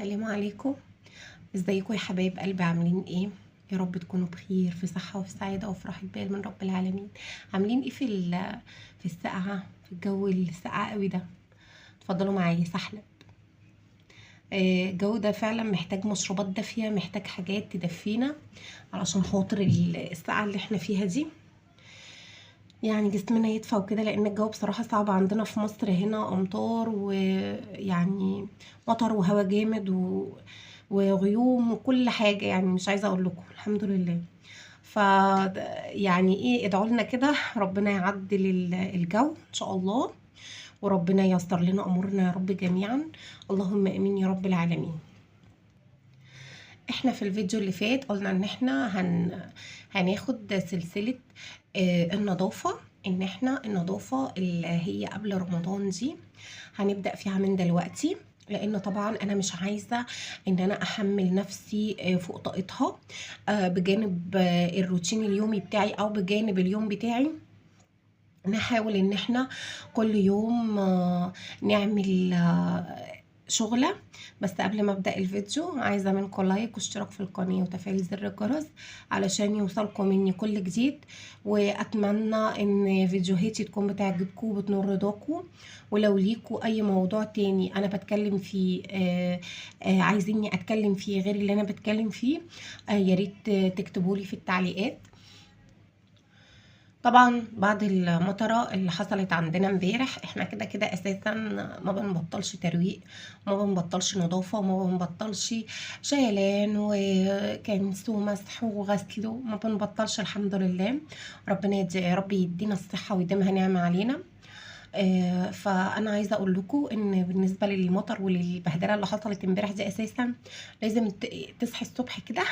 السلام عليكم. ازيكم يا حبايب قلبي؟ عاملين ايه؟ يا رب تكونوا بخير، في صحة وفي سعادة وفي راحة بال من رب العالمين. عاملين ايه في السقعة، في الجو الساقع قوي ده؟ اتفضلوا معايا سحلب. الجو ده فعلا محتاج مشروبات دافية، محتاج حاجات تدفينا علشان خاطر السقعة اللي احنا فيها دي، يعني جسمنا يدفى وكده، لان الجو بصراحة صعب عندنا في مصر هنا، امطار ويعني مطر وهوا جامد وغيوم وكل حاجة، يعني مش عايزة اقول لكم. الحمد لله. ف يعني ايه، ادعوا لنا كده ربنا يعدل الجو ان شاء الله، وربنا ييسر لنا امورنا يا رب جميعا، اللهم امين يا رب العالمين. احنا في الفيديو اللي فات قلنا ان احنا هناخد سلسلة النظافة، ان احنا النظافة اللي هي قبل رمضان دي هنبدأ فيها من دلوقتي، لان طبعا انا مش عايزة ان انا احمل نفسي فوق طاقتها، بجانب الروتين اليومي بتاعي او بجانب اليوم بتاعي. نحاول ان احنا كل يوم نعمل شغلة. بس قبل ما ابدأ الفيديو عايزة منكم لايك واشتراك في القناة وتفعيل زر الجرس علشان يوصلكم مني كل جديد، واتمنى ان فيديوهاتي تكون بتعجبكم وبتنور رضاكم. ولو ليكوا اي موضوع تاني انا بتكلم فيه، عايزيني اتكلم فيه غير اللي انا بتكلم فيه، يا ريت تكتبولي في التعليقات. طبعا بعد المطره اللي حصلت عندنا امبارح، احنا كده كده اساسا ما بنبطلش ترويق، وما بنبطلش نظافة، وما بنبطلش شيلان وكنس ومسح وغسل، وما بنبطلش الحمد لله. ربنا يا رب يدينا الصحة ويديمها نعمه علينا. فانا عايزه اقول لكم ان بالنسبة للمطر وللبهدله اللي حصلت امبارح دي، اساسا لازم تصحي الصبح كده،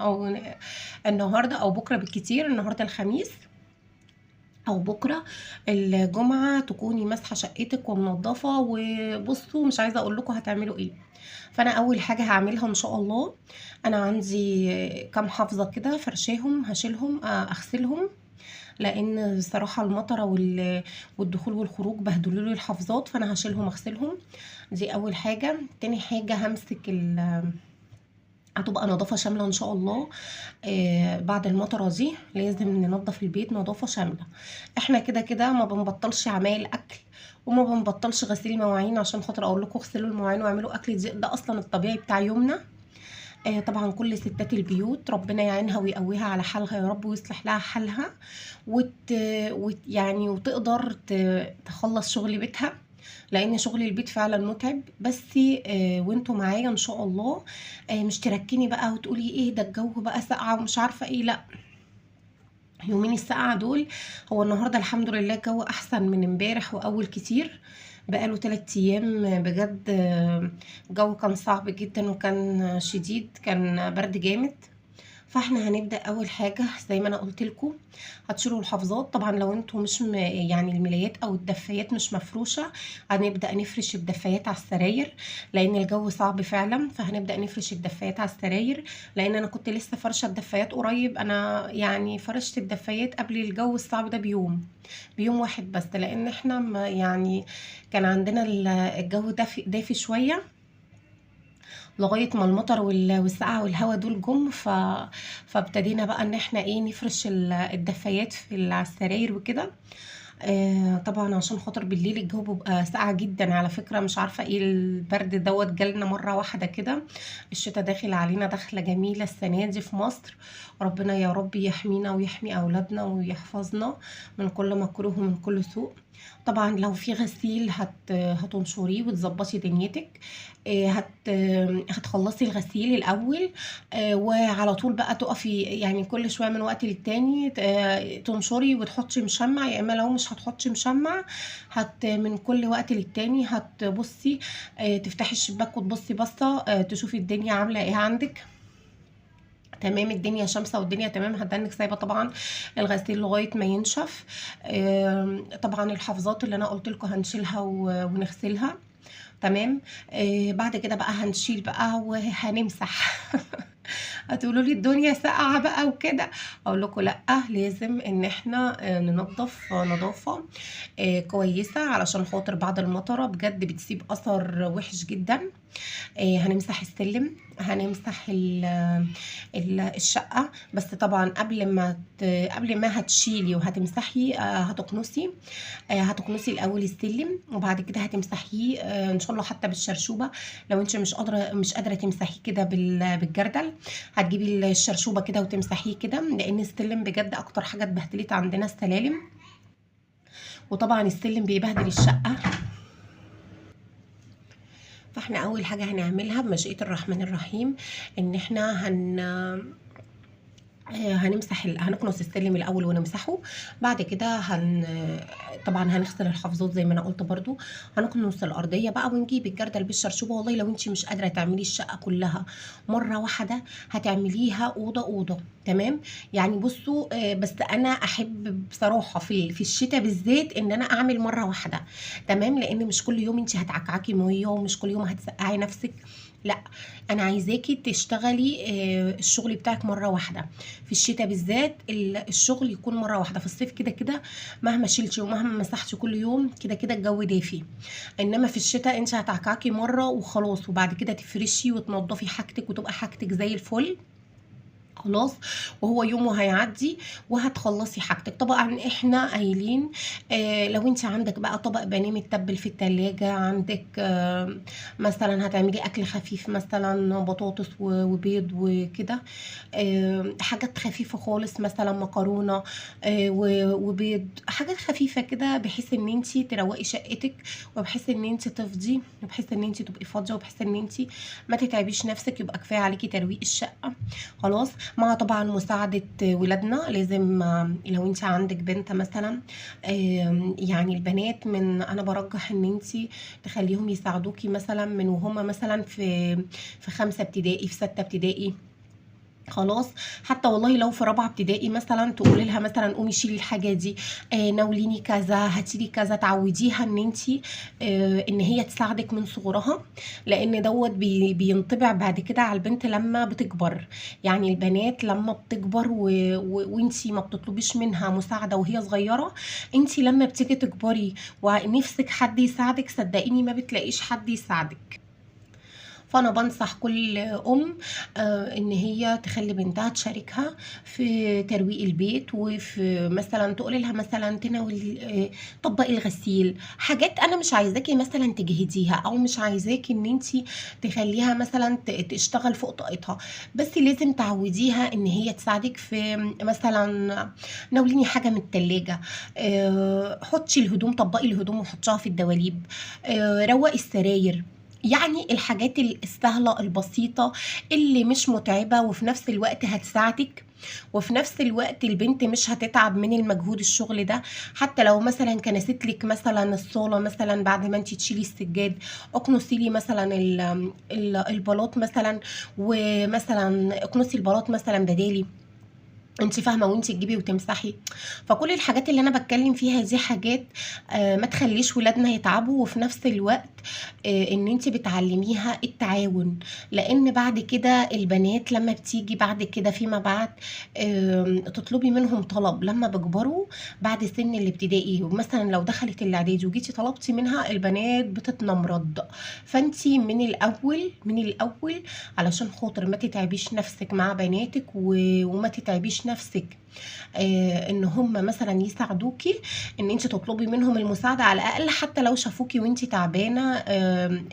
او النهارده او بكره بالكتير، النهارده الخميس او بكره الجمعة، تكوني ماسحه شقتك ومنظفه. وبصوا مش عايزه اقول لكم هتعملوا ايه. فانا اول حاجة هعملها ان شاء الله، انا عندي كام حافظه كده فرشاهم، هشيلهم، اغسلهم، لان الصراحة المطره والدخول والخروج بهدلوا لي الحافظات، فانا هشيلهم اغسلهم. دي اول حاجة. تاني حاجة همسك هتبقى نظافة شاملة ان شاء الله. بعد المطره دي لازم ننظف البيت نظافة شاملة. احنا كده كده ما بنبطلش عمايل اكل، وما بنبطلش غسيل مواعين، عشان خاطر اقول لكم اغسلوا المواعين واعملوا اكل، ده اصلا الطبيعي بتاع يومنا. طبعا كل ستات البيوت ربنا يعينها ويقويها على حالها يا رب، ويصلح لها حالها، وتقدر تخلص شغل بيتها، لان شغل البيت فعلا متعب. بس وانتوا معايا ان شاء الله، مش تركني بقى وتقولي ايه ده الجو بقى ساقعه ومش عارفه ايه، لا، يومين السقعه دول. هو النهارده الحمد لله الجو احسن من امبارح واول كتير، بقاله 3 ايام بجد، الجو كان صعب جدا وكان شديد، كان برد جامد. فاحنا هنبدا اول حاجة زي ما انا قلت لكم، هتشيلوا الحافظات. طبعا لو انتوا مش يعني الملايات او الدفايات مش مفروشه، هنبدا نفرش الدفايات على السراير، لان الجو صعب فعلا. فهنبدا نفرش الدفايات على السراير، لان انا كنت لسه فرشه الدفايات قريب، انا يعني فرشت الدفايات قبل الجو الصعب ده بيوم واحد بس، لان احنا ما يعني كان عندنا الجو دافي شوية لغاية ما المطر والسقعه والهوا دول جم. فابتدينا بقى ان احنا ايه نفرش الدفايات على السراير وكده. طبعا عشان خاطر بالليل الجو بيبقى ساقع جدا على فكرة، مش عارفه ايه البرد دوت جالنا مرة واحدة كده، الشتا داخل علينا دخله جميلة السنة دي في مصر. ربنا يا رب يحمينا ويحمي اولادنا ويحفظنا من كل مكروه ومن كل سوء. طبعا لو في غسيل هتنشريه وتظبطي دنيتك، هتخلصي الغسيل الاول، وعلى طول بقى تقفي يعني كل شوية من وقت للتاني تنشري وتحطي مشمع، يا اما لو مش هتحطي مشمع من كل وقت للتاني هتبصي، تفتحي الشباك وتبصي بصة، تشوفي الدنيا عامله ايه عندك. تمام، الدنيا شمسة والدنيا تمام، هتدنك سايبه طبعا الغسيل لغاية ما ينشف. طبعا الحافظات اللي انا قلت لكم هنشيلها ونغسلها. تمام. بعد كده بقى هنشيل بقى وهنمسح. هتقولوا لي الدنيا ساقعه بقى وكده، اقول لكم لا، لازم ان احنا ننظف نظافة كويسة علشان خاطر بعد المطره بجد بتسيب اثر وحش جدا. هنمسح السلم، هنمسح الشقة، بس طبعا قبل ما هتشيلي وهتمسحي هتكنسي، هتكنسي الاول السلم وبعد كده هتمسحيه ان شاء الله حتى بالشرشوبه. لو انت مش قادرة تمسحيه كده بالجردل، هتجيبي الشرشوبه كده وتمسحيه كده، لان السلم بجد اكتر حاجة اتبهدلت عندنا السلالم، وطبعا السلم بيبهدل الشقة. فاحنا اول حاجة هنعملها بمشيئة الرحمن الرحيم ان احنا هنمسح هنكنس السلم الاول ونمسحه، بعد كده طبعا هنغسل الحافظات زي ما انا قلت برضو، هنكنس الارضية بقى ونجيب الجردل بالشرشوبه. والله لو انت مش قادرة تعملي الشقة كلها مرة واحدة هتعمليها اوضة اوضة، تمام؟ يعني بصوا، بس انا احب بصراحة في الشتاء بالذات ان انا اعمل مرة واحدة، تمام؟ لان مش كل يوم انت هتعكعكي مية ومش كل يوم هتسقعي نفسك، لا انا عايزاكي تشتغلي الشغل بتاعك مرة واحدة. في الشتاء بالذات الشغل يكون مرة واحدة، في الصيف كده كده مهما شلتي ومهما مسحتي كل يوم كده كده الجو دافي، انما في الشتاء انت هتعكعكي مرة وخلاص، وبعد كده تفرشي وتنضفي حاجتك وتبقى حاجتك زي الفل خلاص، وهو يومه هيعدي وهتخلصي حاجتك. طبعا احنا قايلين لو انت عندك بقى طبق بانيه متبل في التلاجة، عندك مثلا هتعملي اكل خفيف مثلا بطاطس وبيض وكده، حاجات خفيفة خالص، مثلا مكرونة وبيض، حاجات خفيفة كده، بحيث ان انت تروقي شقتك، وبحيث ان انت تفضي، وبحيث ان انت تبقي فاضية، وبحيث ان انت ما تتعبيش نفسك، يبقى كفاية عليكي ترويق الشقة خلاص. مع طبعا مساعدة ولادنا، لازم لو انت عندك بنت مثلا، يعني البنات من انا برجح ان انت تخليهم يساعدوكي مثلا من وهما مثلا في 5 ابتدائي، في 6 ابتدائي خلاص، حتى والله لو في 4 ابتدائي مثلا تقولي لها مثلا قومي شيلي الحاجة دي، ناوليني كذا، هاتيلي كذا، تعوديها ان انت ان هي تساعدك من صغرها، لان دوت بينطبع بعد كده على البنت لما بتكبر. يعني البنات لما بتكبر وانت ما بتطلبيش منها مساعدة وهي صغيرة، انت لما بتيجي تكبري ونفسك حد يساعدك صدقيني ما بتلاقيش حد يساعدك. فانا بنصح كل ام ان هي تخلي بنتها تشاركها في ترويق البيت، وفي مثلا تقول لها مثلا تناول، طبقي الغسيل، حاجات انا مش عايزاكي مثلا تجهديها، او مش عايزاكي ان انتي تخليها مثلا تشتغل فوق طاقتها، بس لازم تعوديها ان هي تساعدك في مثلا ناوليني حاجة من التلاجة، حطي الهدوم، طبقي الهدوم وحطيها في الدواليب، روقي السراير، يعني الحاجات السهلة البسيطة اللي مش متعبة وفي نفس الوقت هتساعدك، وفي نفس الوقت البنت مش هتتعب من المجهود الشغل ده. حتى لو مثلا كنست لك مثلا الصالة مثلا بعد ما انت تشيلي السجاد، اكنسي لي مثلا البلاط مثلا، ومثلا اكنسي البلاط مثلا بدالي، انت فاهمه، وانت تجيبي وتمسحي. فكل الحاجات اللي انا بتكلم فيها دي حاجات ما تخليش ولادنا يتعبوا، وفي نفس الوقت ان انت بتعلميها التعاون، لان بعد كده البنات لما بتيجي بعد كده فيما بعد تطلبي منهم طلب لما بيكبروا بعد سن الابتدائي، ومثلا لو دخلت الاعدادي وجيتي طلبتي منها البنات بتتنمرض. فانت من الاول علشان خاطر ما تتعبيش نفسك مع بناتك وما تتعبيش نفسك ان هم مثلا يساعدوكي، ان انت تطلبي منهم المساعدة على الاقل، حتى لو شافوكي وانت تعبانة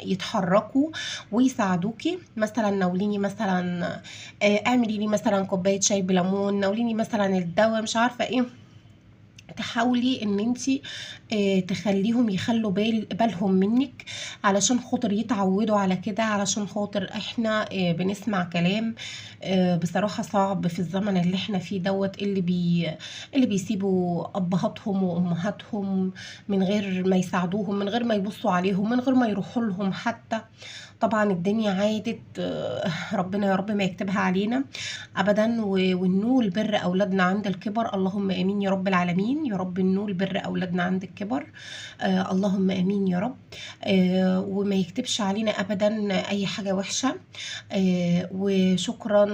يتحركوا ويساعدوكي. مثلا ناوليني مثلا، اعملي لي مثلا كوباية شاي بليمون، ناوليني مثلا الدواء، مش عارفه ايه. تحاولي ان انتي تخليهم يخلوا بالهم منك علشان خاطر يتعودوا على كده، علشان خاطر احنا بنسمع كلام بصراحة صعب في الزمن اللي احنا فيه دوت، اللي بيسيبوا ابهاتهم وامهاتهم من غير ما يساعدوهم، من غير ما يبصوا عليهم، من غير ما يروحوا لهم حتى. طبعا الدنيا عادت، ربنا يا رب ما يكتبها علينا ابدا، وننول بر اولادنا عند الكبر. اللهم امين يا رب العالمين، يا رب ننول بر اولادنا عند الكبر، اللهم امين يا رب. وما يكتبش علينا ابدا اي حاجة وحشة. وشكرا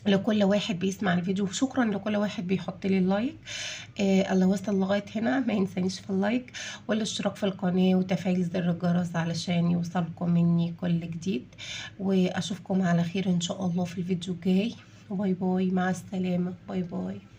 لكل واحد بيسمع الفيديو، وشكرا لكل واحد بيحط لي ال like. اللي وصل لغاية هنا ما ينسانيش في ال like والاشتراك في القناة وتفعيل زر الجرس علشان يوصلكم مني كل جديد. واشوفكم على خير ان شاء الله في الفيديو الجاي. bye bye، مع السلامة، bye bye.